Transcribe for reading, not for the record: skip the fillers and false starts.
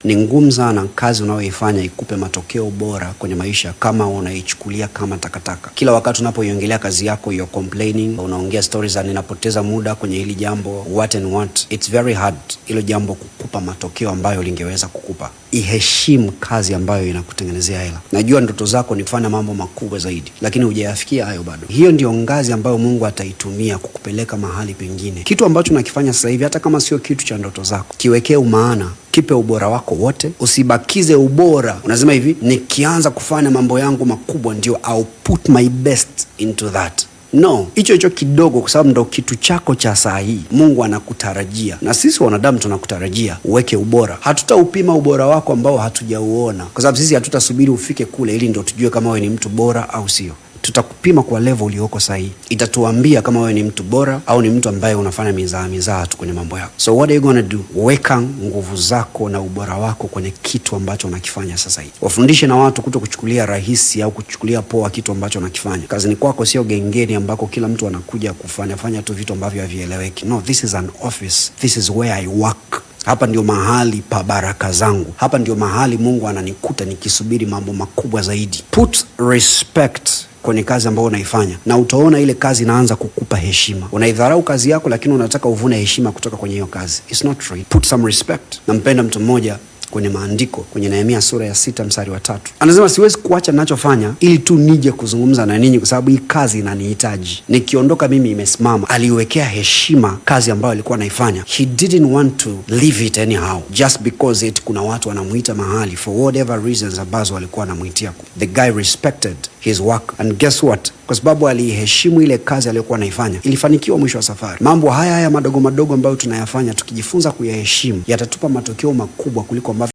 Ni ngumu sana kazi unayoifanya ikupe matokeo bora kwenye maisha kama unaichukulia kama takataka. Kila wakati unapoiongelea kazi yako, you're complaining, unaongea stories za ninapoteza muda kwenye hili jambo, what and what. It's very hard hilo jambo kukupa matokeo ambayo lingeweza kukupa. Iheshimu kazi ambayo inakutengenezea hela. Najua ndoto zako ni kufanya mambo makubwa zaidi, lakini hujayafikia hayo bado. Hiyo ndio ngazi ambayo Mungu ataitumia kukupeleka mahali pengine. Kitu ambacho unakifanya sasa hivi, hata kama sio kitu cha ndoto zako, kiwekee umaana, kipe ubora wako wote, usibakize ubora. Unasema hivi, nikianza kufanya mambo yangu makubwa ndio I'll put my best into that. No, hicho hicho kidogo, kwa sababu ndo kitu chako cha saa hii. Mungu anakutarajia na sisi wanadamu tunakutarajia uweke ubora. Hatutaupima ubora wako ambao hatujauona, kwa sababu sisi hatutasubiri ufike kule ili ndo tujue kama wewe ni mtu bora au sio. Tutakupima kwa level ulioko sahihi, itatuambia kama wewe ni mtu bora au ni mtu ambaye unafanya mizaa mizaa tu kwenye mambo yako. So what are you gonna do? Weka nguvu zako na ubora wako kwenye kitu ambacho unakifanya sasa hivi. Wafundishe na watu kuto kuchukulia rahisi au kuchukulia poa kitu ambacho unakifanya. Kazini kwako sio gengeni ambako kila mtu anakuja kufanya fanya tu vitu ambavyo havieleweki. No, this is an office. This is where I work. Hapa ndio mahali pa baraka zangu. Hapa ndio mahali Mungu ananikuta nikisubiri mambo makubwa zaidi. Put respect kwenye kazi ambayo unaifanya na utaona ile kazi inaanza kukupa heshima. Unaidharau kazi yako, lakini unataka uvune heshima kutoka kwenye hiyo kazi. It's not right. Put some respect. Nampenda mtu mmoja kwenye maandiko kwenye Nehemia sura ya 6 mstari wa 3 anasema, siwezi kuacha ninachofanya ili tu nije kuzungumza na ninyi, kwa sababu hii kazi inanihitaji. Nikiondoka mimi imesimama. Aliwekea heshima kazi ambayo alikuwa anaifanya. He didn't want to leave it anyhow just because it kuna watu wanamuita mahali for whatever reasons ambazo walikuwa wanamuitia. The guy respected his work and guess what? Kwa sababu aliiheshimu ile kazi aliyokuwa anaifanya, ilifanikiwa mwisho wa safari. Mambo haya haya madogo madogo ambayo tunayafanya tukijifunza kuyaheshimu yatatupa matokeo makubwa kuliko ambavyo